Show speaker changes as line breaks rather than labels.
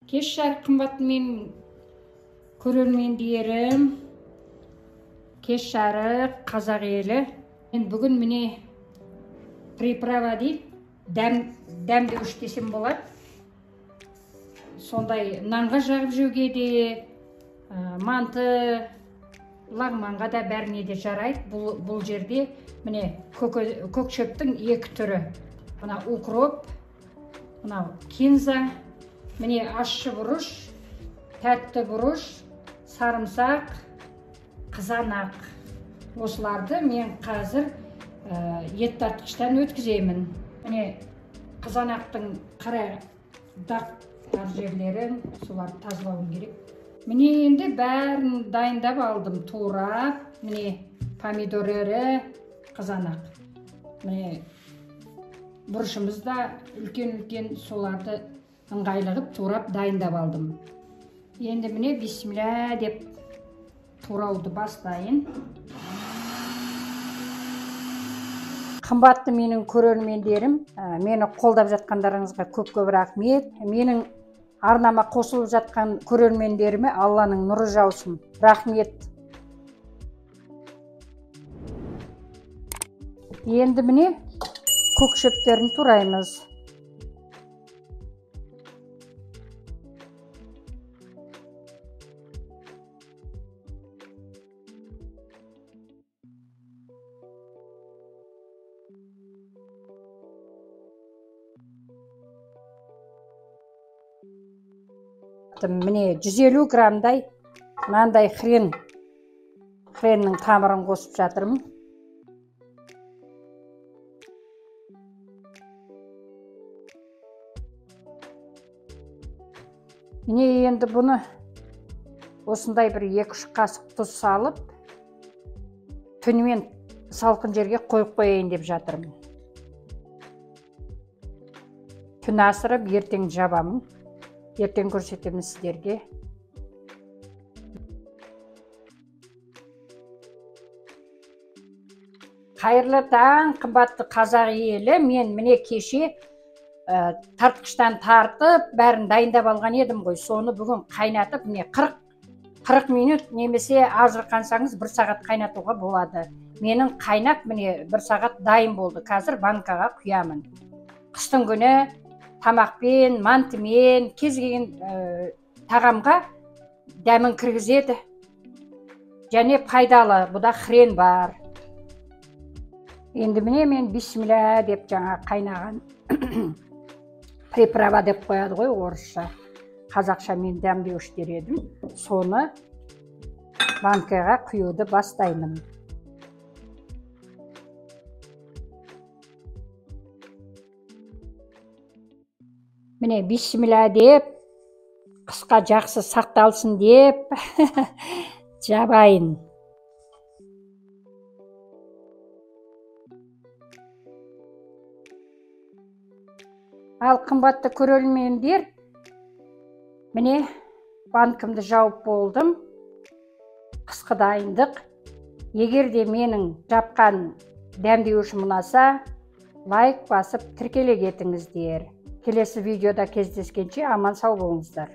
Кеш жарық қымбатты менің көрермендерім, кеш жарық қазақ елі. Мен бүгін міне приправа дейді, дәмдеуіш десем болады. Сондай нанға жағып жеуге де, манты, лағманға да бәріне де жарайды. Бұл жерде міне көк шөптің екі түрі. Мына укроп, мынау кинза, міне ащы бұрыш, тәтті бұрыш, сарымсақ, қызанақ. Осыларды мен қазір ет тартқыштан өткіземін. Міне қызанақтың қара дақ бар жерлерін, соларды тазалауым керек. Міне енді бәрін дайындап алдым, турап. Міне помидоры, қызанақ. Міне бұрышымыз да үлкен-үлкен, соларды ыңғайлы қылып турап дайындап алдым. Енді міне бисмилля деп турауды бастайын. Қымбатты менің көрермендерім, мені қолдап жатқандарыңызға көп-көп рахмет. Менің арнама қосылып жатқан көрермендеріме Алланың нұры жаусын. Рахмет. Енді міне көк шөптерін тураймыз. Міне 150 граммдай мынандай хреннің тамырын қосып жатырмын. Міне енді бұны осындай бір 2-3 қасық тұз салып, түнімен салқын жерге қойып қояйын деп жатырмын. Түн асырып ертең жабамын. Ертең көрсетемін сіздерге. Қайырлы таң, қымбатты қазақ елі. Мен міне кеше тартқыштан тартып, бәрін дайындап алған едім ғой. Соны бүгін қайнатып, міне 40 минут немесе азырқансаңыз 1 сағат қайнатуға болады. Менің қайнап міне 1 сағат дайын болды. Қазір банкаға құямын. Қыстың күні тамақпен, мантымен, кез келген тағамға дәмін кіргізеді. Және пайдалы, бұда хрен бар. Енді міне мен бисмилля деп жаңа қайнаған приправа деп қояды ғой орысша. Қазақша мен дәмдеуіш дер едім. Соны банкаға құюды бастаймын. Міне бисмилля деп, қысқа жақсы сақталсын деп жабайын. Ал қымбатты көрермендер, міне банкімді жауып болдым. Қысқы дайындық. Егер де менің жапқан дәмдеуішім ұнаса, лайк басып тіркеле кетіңіздер. Келесі видеода кездескенше аман сау болыңыздар.